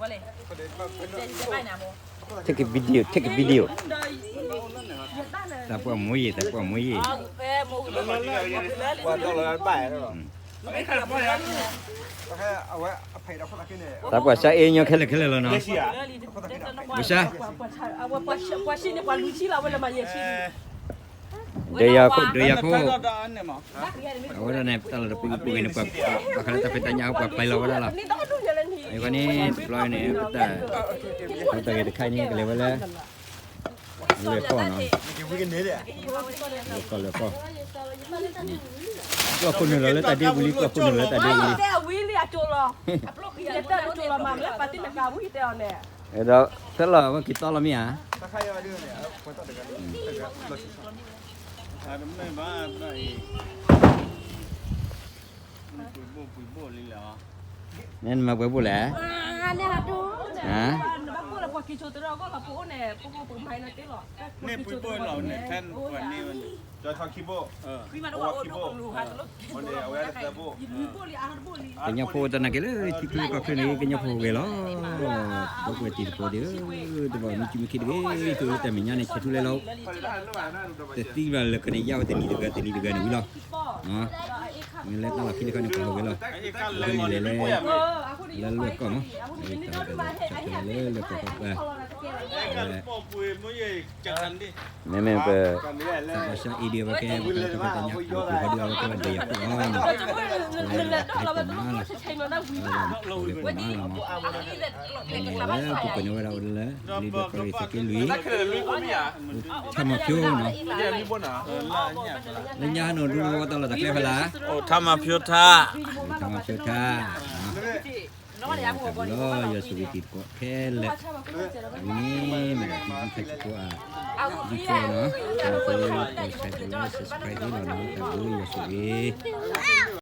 Take a video, take a video. သးပှၢ်မူယံာ် သးပှၢ်မူယံာ်. သးပှၢ်စါအ့ၣ်ညီခဲလၢာ်ခဲလၢာ်လီၤနီၤ. ဘၣ်ဆၣ် ဒီးယၤခိၣ် ဒီးယၤခိၣ်, အဝဲဒၣ်န့ၣ် တၢ်လီၢ်တပူၤပူၤဂ့ၤန့ၣ် ပှၤ ပှၤခါလၢတၢ်ဖံးတၢ်ညၣ်ဟီၣ် ပှၤပျဲလီၤဝဲဒၣ်လီၤ. အဝဲန့ၣ် တဘျီန့ၣ် ပတၢ် ပတၢ်ဂ့ၤတခါန့ၣ် ကလဲၤဝဲလၢ လွဲၢ်ကီၢ်နီၤ, လွဲၢ်ကီၢ် လွဲၢ်ကီၢ်, ကျီၢ်ခိၣ်နုာ်လီၤလၢတၢ်ဒ့ပူၤလံ ကျီၢ်ခိၣ်နုာ်လီၤလၢတၢ်ဒ့ပူၤလံ. ဒီးဖဲလီၤ အဝဲက့ၤတီလီၤမ့ၢ်ဧါ. မ့ၢ်နမၤပှဲၤဘိၣ်လဲၣ်. ကညီဖိတနာ်က့ၤလၢထံချၢကီၢ်ချၢန့ၣ် ကညီဖိဂဲၤလီၤ. ဒီပုၢ်ဝဲၢ်တံၤသကိးသ့ၣ်ဧၢ, တဘၣ်မ့ၢ်စုမ့ၢ်ခ့တဂ့ၤ, တၢ်မဲာ်ညါန့ၣ်ဆဲးထူလဲလီၤ. တသံဘၣ်လၢကန့ၣ် ယါဝဲတနံၤတဂၤ တနံၤတဂၤန့ၣ်ဝံၤလီၤ. မ့ၢ်လၢတၢ်လီၢ်ခံလၢခီန့ၣ် ပှၤဟူးဂဲၤလီၤ. လၢန့ၣ်လဲၤလၢ လၢလွဲၢ်ကီၢ်မး, လၢလွဲၢ်ကီၢ်ပၤ မ့မ့ၢ်ပ သးပှၢ်စါအ့ၣ်ဒံးအဝဲကဲ ပှၤတၢ်ဖံးတၢ်ညၣ် ပှၤဟူးဂဲၤဒီးအဝဲကဲဝဲဒီးယၤခိၣ်အီၤန့ၣ်, ပှၤဟူးဂဲၤမးလီၤ, ပှၤဟူးဂဲၤမးလီၤမး, န့ၣ်လၢပှၤကွဲးန့ၢ်ဝဲဒၣ်အိၣ်လၢ လံာ်ဒိၣ်ကီၢ်ရ့ၣ်သုးက့လွံၢ်, ထၢမၤဖၠိနီၤ, လၢညါဟးနီၤဒူဝဲတၢ်လီၢ်တၢ်ကျဲဖဲလၢ်, အိၣ်ထၢမၤဖၠိထၢ, ထၢမၤဖၠိထၢ တၢ်ဘျုးလီၤ ယွၤဆိၣ်ဂ့ၤတံၤသကိးခဲလၢာ်, ဝံၤန့ၣ် မ့ၢ်ဒၣ်တံၤသကိးအ video နီၤ, တၢ်ဘျုးလီၤ subscribe လီၤ subscribe လီၤနီၤ, တၢ်ဘျုးယွၤဆိၣ်ဂ့ၤ